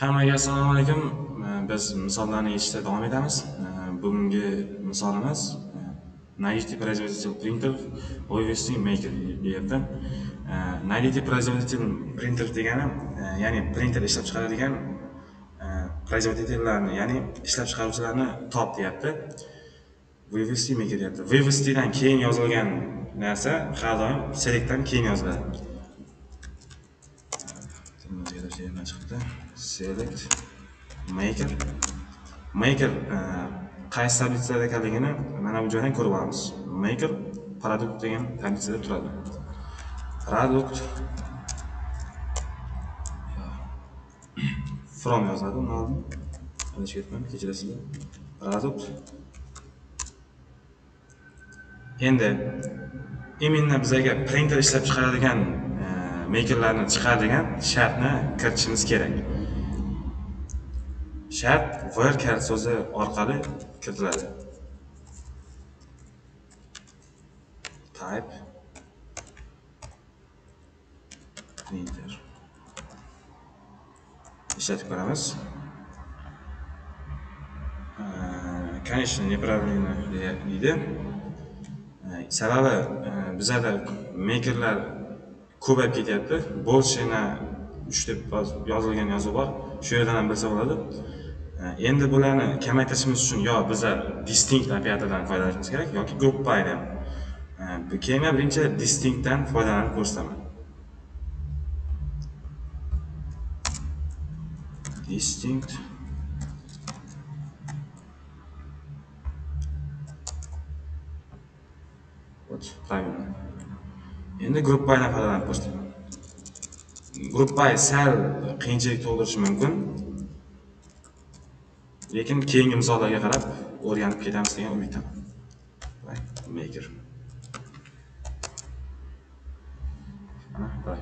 Hammaga assalomu alaykum. Biz misollarni yechishda davom etamiz. Bugungi misolimiz Найдите производитель принтеров OVC Maker deyapti. Найдите производитель printer degani, ya'ni printer ishlab chiqaradigan производительlarni, ya'ni ishlab chiqaruvchilarni top deyapti. VVC Maker deyapti. VVC dan keyin yozilgan narsa har doim selectdan keyin yoziladi. Chiqdi. Select Maker. Maker qaysi tablitsada ekanligini mana bu joydan ko'rib olamiz. Maker product degan tablitsada turadi. Product from yoziladi, undan oldin adashib ketmam, kechirasizlar. Product. Endi именно bizaga printer ishlab chiqaradigan makerlarni chiqaradigan shartni kiritishimiz kerak. Shart where kar so'zi orqali kiritiladi. Type printer. Ishlatib ko'ramiz. Конечно, неправильно deydi. Sababi bizada makerlar ko'payib ketyapti. Больше na 3 deb yozilgan yozuv bor. Shu yerdan ham bilsa bo'ladi. Endi bularni kamaytirishimiz uchun yo biza distinct operatordan foydalanishimiz kerak yoki group by'dan. Keyin men birinchi distinctdan foydalanib ko'rsataman. Distinct вот правильно. Endi group by'dan foydalanib ko'rsataman. Group by sal qiyinchilik tug'dirishi mumkin. Lekin keyingi misollarga qarab o'rganib ketamiz degan umiddaman. Maker. Mana,